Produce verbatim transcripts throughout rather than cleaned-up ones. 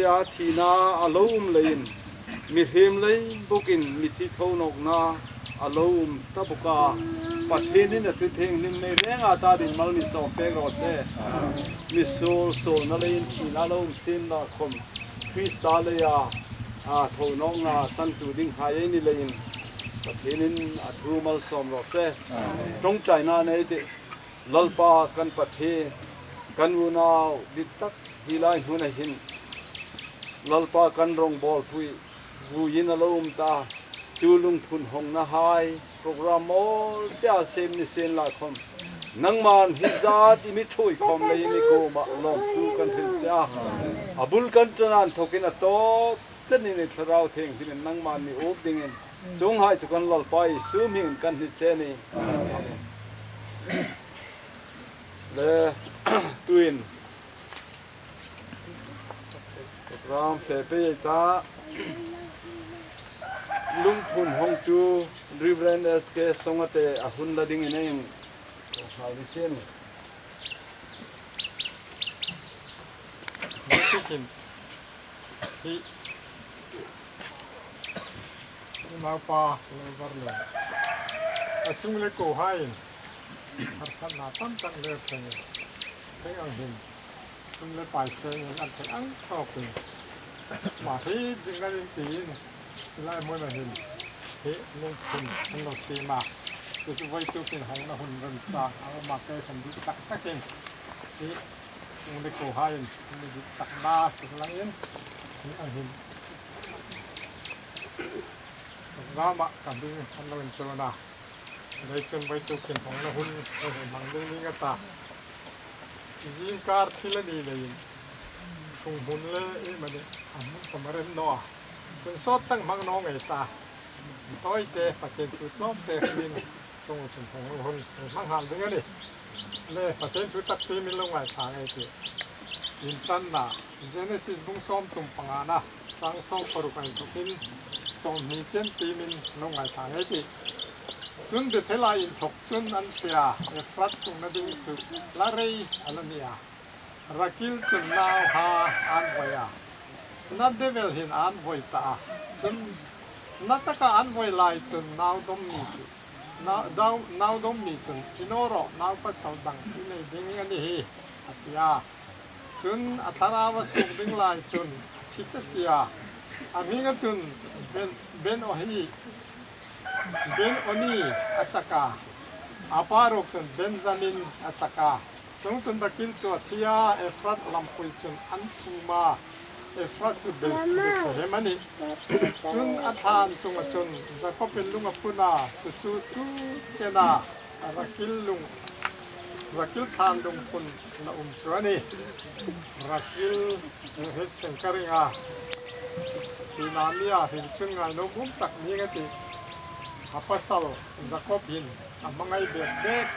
A thina a lo um leiin, mihriem lei bawkin mithi thonawkna a lo um ta bawk a. Pathienin a thu thienghlim nei renga ta ding mal mi sawm pek raw se. Mi suol suolna leiin thina a lo um sienla khom, Krista leia a thonawkna changtu dinghai ei ni leiin, Pathienin a thu mal sawm raw se. Ṭawngṭaina nei tih. Lalpa kan Pathien, kan unau dit tak hi lai hmuna hin Lalpa kan rawngbawlpui vuiin a lo um ta, chu lungphun hawngnahai program mawl tea siem ni sienla khom, nangman hi zat i mi ṭhuoi khawm leiin i kuoma lawmthu kan hril che a. A bul kan ṭan inthawkin a tawp chenin i Thlarau Thienghlimin nangman mi up dingin chuonghai chu kan Lalpa Isu hmingin kan hni che a nih. Le, tuin program fe pei ta, lungphun hawngtu Reverend S K Songate a hun la dingin ei inhal ni sien. Hi, hi naupa Lalvarlien, a sung le kuohaiin harsatna tam tak ner thei, thei ang hin, sum le pai sengin an thei ang tawkin, ama hi zingna ding tiin, hi lai hmuna hin hi lungphun an lo siem a. Chu chu vawituk hin hawngna hun remchang a um a, kei khom dit tak takin hi, sung le kuohaiin mi ditsakna suk langin, hi ang hin ramah kan ding an lo inchuon a. Leiin chun vawituk hin hawngna hun ei hmang ding ning a ta. Zingkar thil a ni leiin, thunghmun le ei mani a hmun khom a rem naw a. Chun sawt tak hmang naw ngei ta. Tawite, Pathien thu tlawmte hrilin, chuong chun hawngna hun ei hmang nghal ding a nih. Le, Pathien thu tak tiemin lo ngaithla ngei ei tih. Inṭanna, Genesis bung sawmthum pangana, chang sawm paruk a inthokin sawmhni chen tiemin lo ngaithla ngei ei tih. Chun Bethela inthok chun an fe a, Efrat tlungna ding chu la rei a la ni a. Rakil chun nauhai an voi a. Nau deu el hin an voi ta a. Chun nau taka an voi lai chun nau dom mi chu, nau, nau, nau dom mi chun, "Ti naw rawh, nau pasal dang i nei ding a ni hi," a ti a. Chun a thlarau a suok ding lai chun thi ta si a. A hminga chun Ben, Ben-ohi, Ben-oni a sak a. A pa ruok chun Benjamin a sak a. Chuongchun Rakil chu a thi a, Efrat lampui chun an tum a. Efrat chu Beth-, Bethlehem a nih. Chun a thlan chunga chun Jakobin lung a pun a, chu chu tu chena Rakil lung, Rakil thlan lungphun la um chu a nih. Rakil hi seng ka ring a. Tina mi a hin chun ngainuom um tak ning a tih. A pasal Jakob hin a hmangai bek bek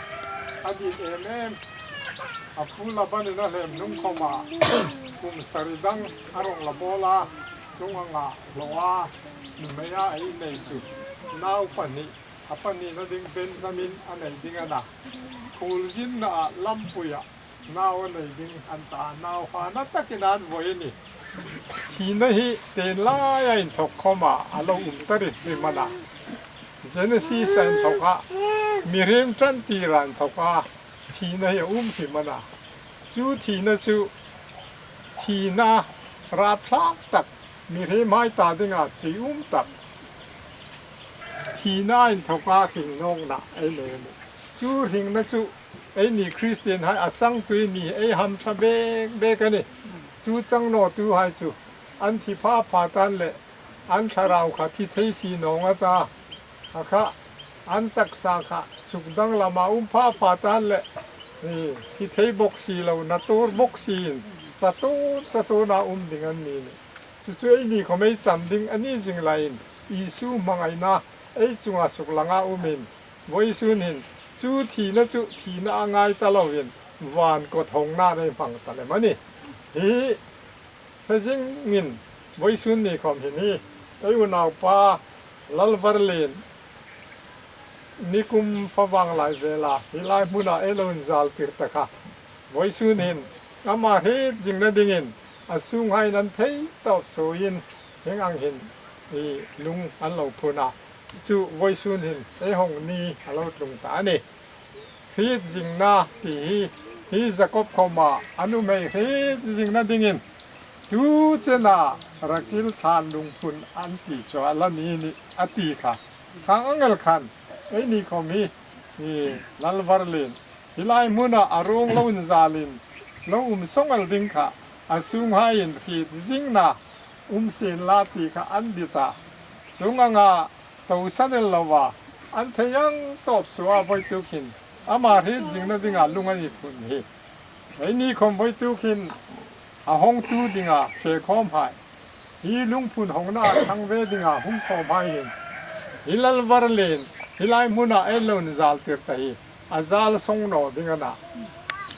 a dit em em. A pu Labanin a hlem hnung khoma kum sari dang a rawng la bawl a, chuong anga hlaw a, nuhmeia ei nei chu nau pahni, a pahnina ding Benjamin a nei ding a na. Khuolzinna a lampuia nau a nei ding an ta, nau hana takin an voi a nih. Thina hi ten laia inthok khoma a lo um ta ri hrim a na. Genesis a inthoka, mihriem ṭan tira inthoka thina hi a um hrim a na. Chu thina chu, thina rapthlak tak, mihriemhai ta dinga tuium tak, thina inthoka hringnawkna ei nei a nih. Chu hringna chu eini Kristienhai a changtui ni ei hamṭha bek bek a nih. Chu chang nawtuhai chu an thi pha pha tan le an thlarau kha thi thei si naw a ta. A kha an taksa kha suk danglama um pha pha tan le, ni, thi thei bok si lo, na tur bok si in, chatuon chatuona um ding an ni a nih. Chu chu eini khom ei chan ding a ni zing laiin, Isu hmangaina ei chunga suk langa umin, vawisun hin chu thina chu thina a ngai ta loin, van kawt hawngna ei hmang ta lem a nih. Hi hre zingin, vawisun ni khom hin hi ei unaupa Lalvarlien nikum favang lai vela hi lai hmuna ei lo inzal tir ta kha, vawisun hin ama hriet zingna dingin A sunghaiin an thei tawp suoin hieng ang hin lung an lo phun a. Chu vawisun hin ei hawng ni a lo tlung ta a nih. Hriet zingna ti hi, hi Jakob khawma a nuhmei hriet zingna dingin tu chena Rakil thlan lung phun an ti chu a la ni ni a ti kha. Khang ang el khan eini khawm hi, hi Lalvarlien hi lai hmuna a ruong lo inzalin lo um sawng el ding kha a sunghaiin hriet zingna um sien la ti kha an dit a. Chuong anga tosan el lova an thei ang tawp suoa vawituk hin ama hriet zingna dinga lung a ni phun hi. Eini khawm vawituk hin a hawngtu dinga fe khawmhai, hi lung phun hawngna a thang ve dinga hung khawmhai hin hi Lalvarlien hi lai hmuna ei lo inzal tir ta hi a zal sawng naw ding a na.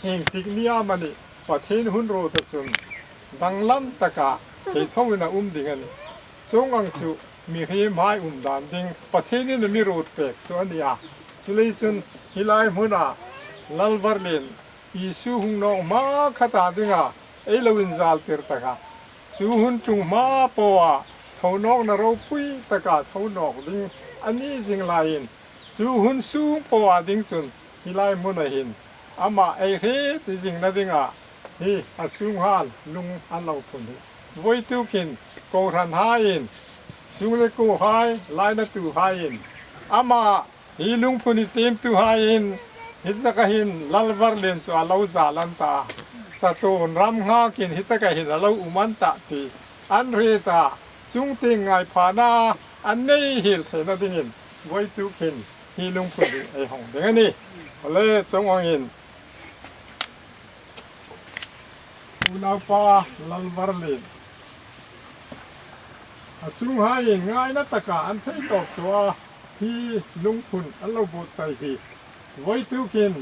Ieng tik ni amanih Pathien hun ruot a chun danglam taka thei thoin a um ding a nih. Chuong ang chu mihriemhai um dan ding Pathienin a mi ruot pek chu a ni a. Chuleiin chun hi lai hmuna Lalvarlien Isu hung nawk hma khata dinga ei lo inzal tir ta kha. Chu hun tlung hma poa tho nawkna ropui taka tho nawk ding a ni zing laiin, chu hun sung poa ding chun hi lai hmuna hin ama ei hriet zingna dinga hi a sunghai lung an lo phun hi. Vawituk hin kohranhaiin, sunglekuohai, lainatuhaiin ama hi lung phun hi tiemtuhaiin hi taka hin Lalvarlien chu a lo zal an ta. Chatuon ram nghakin hi taka hin a lo um an ta ti an hriet a. Chuong tieng ngaiphana an nei hiel theina dingin vawituk hin hi lung phun hi ei hawng ding a nih. Awle, chuong angin unaupa Lalvarlien a sunghaiin ngaina taka an thei tawp suoa hi lung phun an lo buotsai hi. Vawituk hin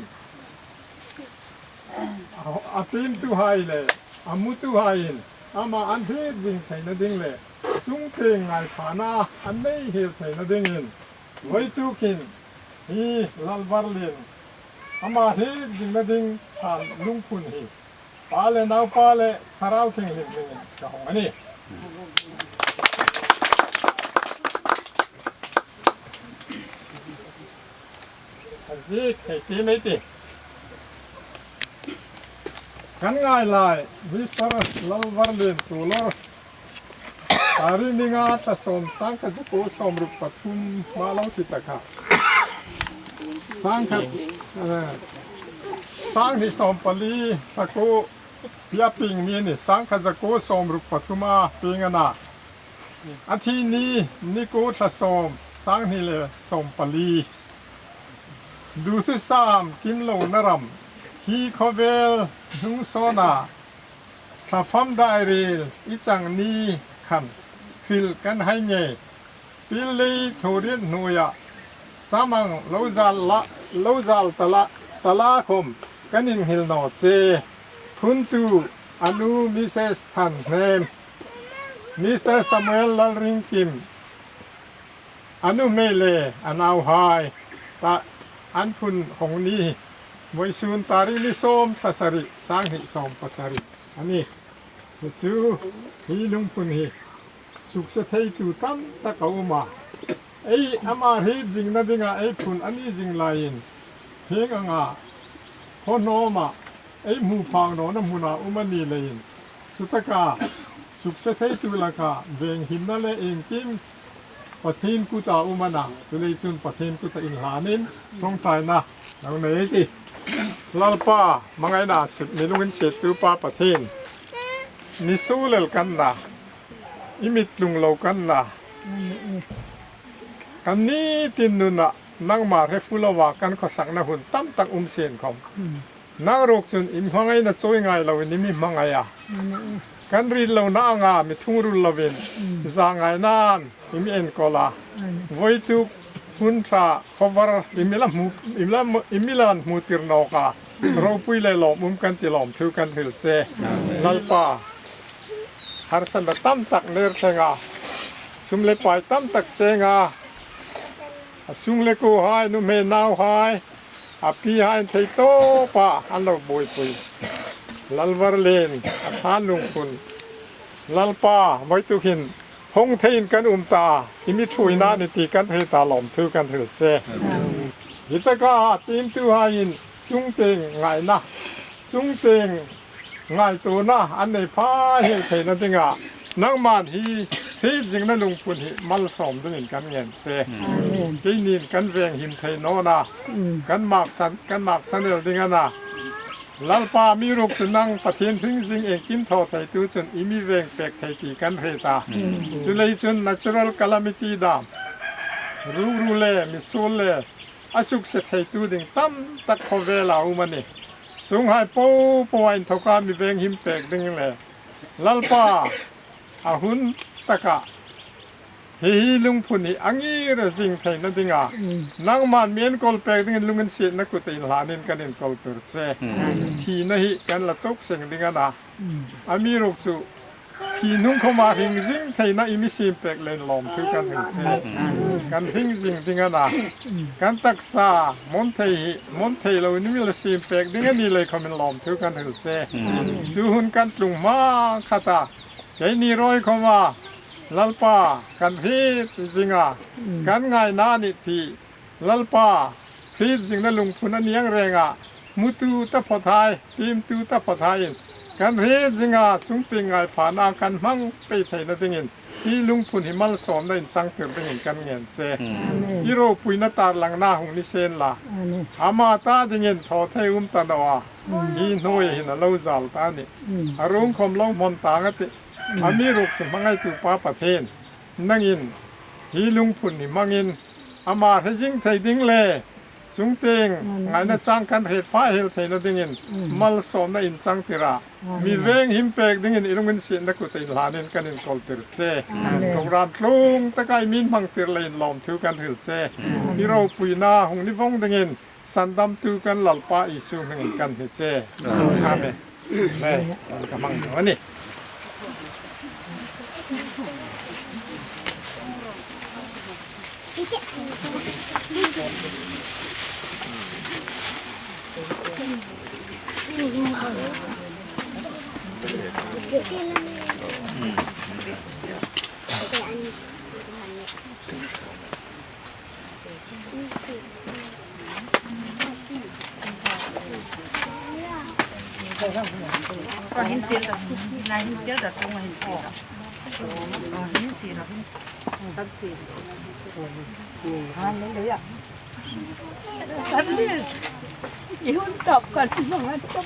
a, a tiemtuhai le a mutuhaiin ama an hriet zing theina ding le chuong tieng ngaiphana an nei hiel theina dingin vawituk hin hi Lalvarlien ama hriet zingna ding thlan lung phun hi Pa le Naupa le Thlarau Thienghlim hmingin ka hawng a nih. A ziek thei ti mei ti. Kan ngai lai, Mister Lalvarlien Tuolor, tarik ni nga thla sawm, sangkhat zakuo sawmruk pathum hma lo ti ta kha. Sangkhat, eh, sanghni sawmpali zakuo, Pieng ni a nih, sangkhat zakuo sawmruk pathuma pieng a na. A thi ni, ni kuo thla sawm, sanghni le sawmpali. Duthusam kim lona ram, hi khawvel hnung sawna, thlafam dairil i chang ni khan, hril kan hai ngei. Pil lei thuriet hnuoia, samang lo zal la, lo zal ta la, ta la khawm kan inhil naw che. Phuntu a nu Missus Thanhnem, Mister Samuel Lalringkim, a nuhmei le a nauhai ta an phun hawng ni, vawisun tarik ni sawm thla sari, sanghni sawm pasari a nih. Chu chu hi lung phun hi sukse theitu tam tak a um a. Ei ama hriet zingna dinga ei phun a ni zing laiin, hieng anga khaw hnawma ei hmu phak nawna hmuna um a ni leiin, chutaka sukse theitu laka venghimna le iengkim Pathien kuta um a na, chuleiin chun Pathien kuta inhlanin ṭawngṭaina lo nei ei tih. Lalpa, hmangaina sip mi lunginsiettu Pa Pathien, mi suol el kan na, i mit tlung lo kan na, kan nitin nuna nangma hre fu lova kan khawsakna hun tam tak um sien khawm, nang ruok chun i hmangaina chawi ngai loin i mi hmangai a. Kan rit lona anga mi thungrul lovin, za ngainan i mi enkawl a. Vawituk hun ṭha khawvar i mi la hmu, i mi la, i mi la hmu tir nawk a. Ropui le lawmum kan ti lawmthu kan hril che. Lalpa, harsatna tam tak ner thleng a, sum le pai tam tak seng a, a sunglekuohai, nuhmei nauhai, a pihaiin thei tawpa an lo buoipui. Lalvarlien a thlan lung phun Lalpa, voituk hin hung theiin kan um ta, i mi ṭhuoina ni ti kan hriet ta, lawmthu kan hril che. Hi taka tiemtuhaiin chungtieng ngaina, chungtieng ngaituona an nei pha hiel theina dinga nangman hi hriet zingna lungphun hi malsawm dingin kan ngen che. Keinin kan venghim thei nawna, kan maksan, kan maksan el ding a na. Lalpa, amiruokchu nang Pathien hring zing iengkim thaw theitu chun i mi veng pek thei ti kan hriet a. Chuleiin chun natural calamity dam, rukru le misuol le a sukse theitu ding tam tak khawvela um a nih. Chuonghai popoa inthoka mi venghim pek ding le Lalpa, a hun taka hi, hi lungphun hi a ngir zing theina dinga nangman mi enkawl pek dingin lunginsietna kut inhlanin kan enkawl tir che. Thina hi kan la tuok seng ding a na. Amiruokchu thi hnung khoma hring zing theina i mi siem pek leiin lawmthu kan hril che. Kan hring zing ding a na. Kan taksa hmon thei hi, hmon thei loin i mi la siem pek ding a ni lei khomin lawmthu kan hril che. Chu hun kan tlung hma khata keini rawi khoma Lalpa, kan hriet zinga, kan ngaina ni ti, Lalpa, hriet zingna lungphun a ni ang renga, hmutu taphawthai, tiemtu taphawthaiin kan hriet zinga chungtieng ngaiphana kan hmang pei theina dingin hi lungphun hi malsawmna inchangtir dingin kan ngen che. I ropuina tarlangna hung ni sien la. Ama ta dingin thaw thei um ta naw a, hi hnuoia hin a lo zal ta a nih. A ruong khom lo hmon tang a tih. Amiruokchu hmangaitu Pa Pathien, nangin hi lungphun hi hmangin ama hre zing thei ding le chungtieng ngaina chang kan hriet pha hiel theina dingin malsawmna inchangtir a, mi venghim pek dingin i lunginsietna kut inhlanin kan enkawl tir che. Program tlung taka i mi hmangtir leiin lawmthu kan hril che. I ropuina hung ni vong dingin sandamtu kan Lalpa Isu hmingin kan hni che. Amen. Le, ka hmang naw a nih. Ka hin sil da, na hin sil da, tung hin sil da. Ka hin sil da. Hallelujah. Kan sil. I hun top kan mangat ka.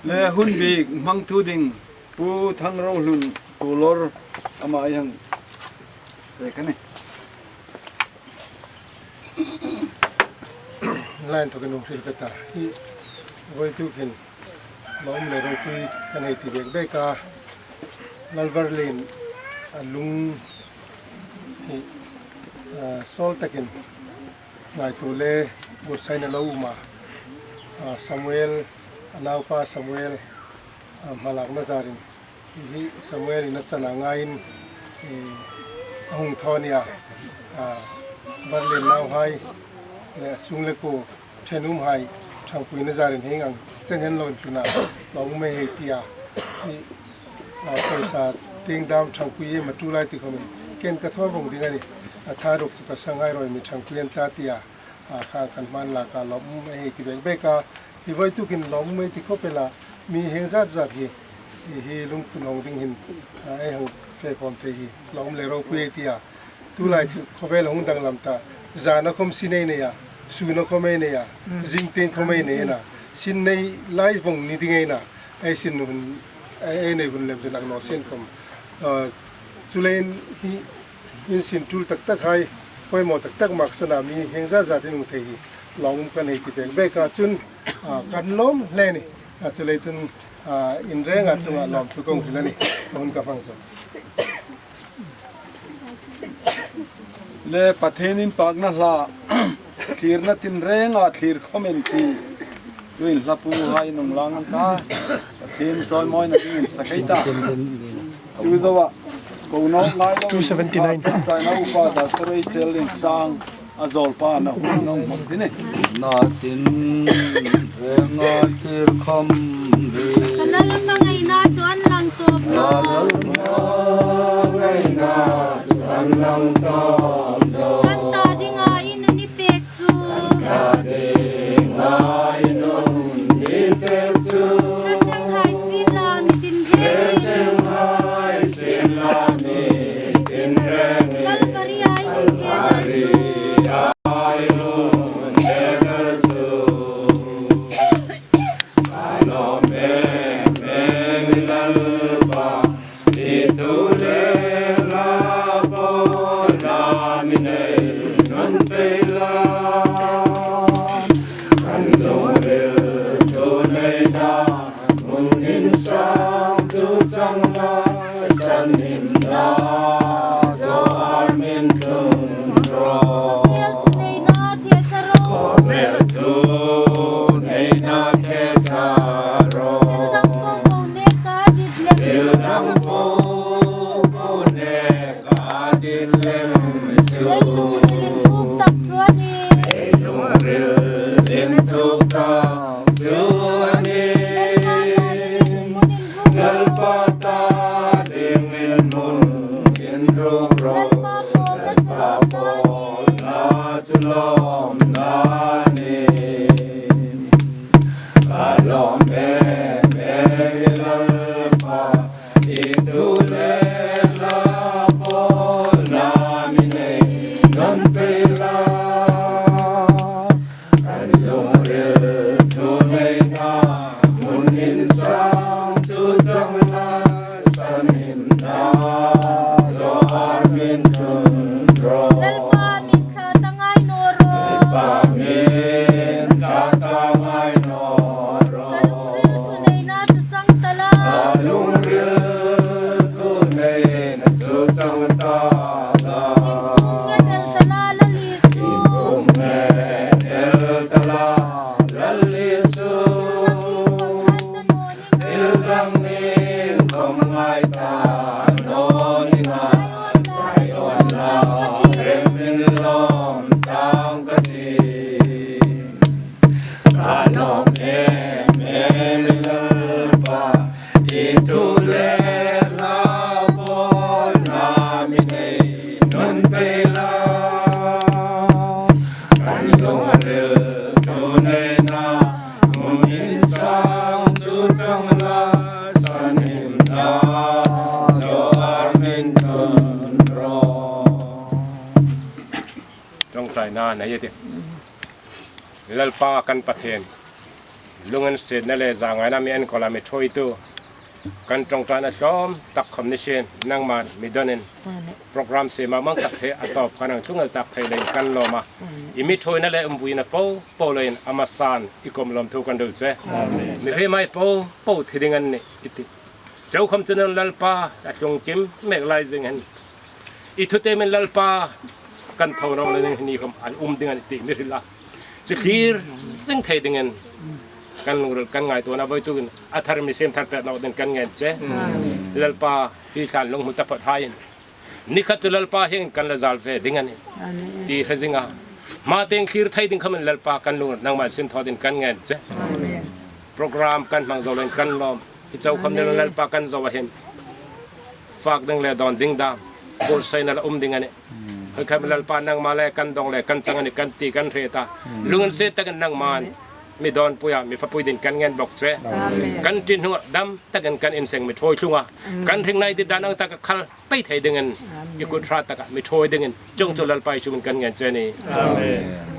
Le hun bik hmang thu ding Pu Thangrohlun Tuolor ama ei hang pek a nih. Lai inthokin hung hril ka ta. Hi voituk hin lawm le ropui ka nei ti bek bek a. Lalvarlien a lung hi, ah, sawl takin ngaituo le buotsaina lo um a. Ah, Samuel, a naupa Samuel, Hmalakna zarin hi Samuel-in a chan a ngaiin, eh, a hung thaw a nih a, a, Barlen nauhai le a sung le kuo ṭhenumhai ṭhangpuina zarin hieng ang chen hen lo intlun a, lawmum ei hei ti a. Hi, a, pawisa tieng dam ṭhangpui ema ṭul lai ti khawmin ken ka thaw vawng ding a nih. A tha ruok chu ka sanghai ruok mi ṭhangpui an ta ti a. A, khang khan hma an lak a, lawmum ei hei ti bek bek a. Hi vawituk hin lawmum ei ti khawp el a, mi hieng zat zat hi, hi, hi lungput hawng ding hin, a, ei hang fe khawm thei hi lawmum le ropui ei ti a. Tulai chu khawvel hung danglam ta, zana khawm sin ei nei a, suna khawm ei nei a, zing tieng khawm ei nei a, sin nei lai vawng ni ding ei na, ei sin hun, ei, ei nei hun lem chu lak naw sien khawm. A, chuleiin hi insin tul tak tak hai, poimaw tak tak mak sana mi hieng zat zatin hung thei hi lawmum kan hei ti bek bek a chun, a, kan lawm hle a nih. A, chuleiin chun, a, in reng a chunga lawmthu kan hril a nih. Hun ka hmang chu. Le Pathien inpakna hla, thlirna tinreng a thlir khawm ei tih. Tuhin hlapuhai nung lang an ta, Pathien chawimawina dingin sak ei ta. Chu zoa, ko nawk ngai lo. Two seventy nine. Taina upa Doctor Rachel Liansang a zawlpa na hung nawk hmak ding a nih. Na tinreng a thlir khawm ei tih. Ka Lalpa ngaina chu an lang tawp nawh. Ka Lalpa ngaina chu an lang tawp nawh. Kan ta dinga in a ni pek chu. Ka ding hai nun ni pek chu. Thil seng hai sien la mi tinreng. Thil seng hai sien la mi tinreng. Kalvari ai nun kher chu. Kalvari ai nun kher chu. Ka lawm em em i Lalpa, i thu le hla pawlna mi nei nawn pei la. Kan lungril thuneina hmun insang chu chang la, sanhimna zawr min tlung rawh. Khawvel thuneina khe thla rawh. Khawvel thuneina khe thla rawh. Thil dang po po nek ka dit lem. Thil dang po po nek ka dit lem chu. Ei lungril inthuk tak chu a nih. Ei lungril inthuk tak chu a nih. Lalpa ta dingin hmun inruk rawh. Lalpa pawlna chu lawmna nih. Ka lawm em em i Lalpa, i thu le hla pawlna mi nei nawn pei la. Kan lungril thuneina hmun insang chu chang la, sanhimna zawr min tlung rawh. Lalpa min thlata ngai naw rawh. Lalpa min thlata ngai naw rawh. Ka lungril thuneina chu chang ta la. Ka lungril thuneina chu chang ta la. Inpum nget el ta la, Lal Isu. Inpum nget el ta la, Lal Isu. Thil dang ni khawm ngai ta naw ning a. Thil dang ni khawm ngai ta naw ning a. Zion-a rem min lawm tang ka tih. Ka lawm em em i Lalpa, i thu le hla pawlna mi nei nawn pei la. Kan lungril thuneina hmun insang chu chang la, sanhimna zawr min tlung rawh. Ṭawngṭaina nei ei tih. Lalpa kan Pathien, lunginsietna le zangaina mi enkawl a mi ṭhuoitu, kan ṭawngṭaina tlawm tak khawm ni sien, nangman mi donin, amen, program siema mang tak hi a tawp kan hang tlung el tak thei leiin kan lawm a. Amen. I mi ṭhuoina le umvuina po po leiin a hmasan i kuomah lawmthu kan hril che. Amen. Mihriemhai po po thi ding an nih i tih. Chau khawm chu Lalpa, a tlung kim mek lai zing hin, i thu temin Lalpa kan tho nawk lai zing hin i kuomah an um ding an tih mi hril a. Chu thlir zing thei dingin kan lungril kan ngaituona voitukin a thar mi siem thar pek naw dingin kan ngen che. Lalpa hi tlan lung hmu taphawt haiin, ni khat chu Lalpa hieng kan la zal ve ding a nih ti hre zing a. Hma tieng thlir thei ding khawmin Lalpa kan lungril nangman sin thaw dingin kan ngen che. Program kan hmang zo loin kan lawm. Hi chau khawm ni lo Lalpa kan zo a hin fak ding le dawn ding dam, buotsai na la um ding a nih. Hoi khawm Lalpa nangma le kan dawng le kan chang a nih kan ti kan hriet a. Lunginsiet takin nangman mi dawnpuia mi fapui dingin kan ngen bawk che. Kan ṭi hnungah dam takin kan inseng mi ṭhuoi tlung a. Kan hringnai dit dan ang taka khal pei thei dingin i kut hrat taka mi ṭhuoi dingin chuong chu Lalpa Isu hmingin kan ngen che a nih.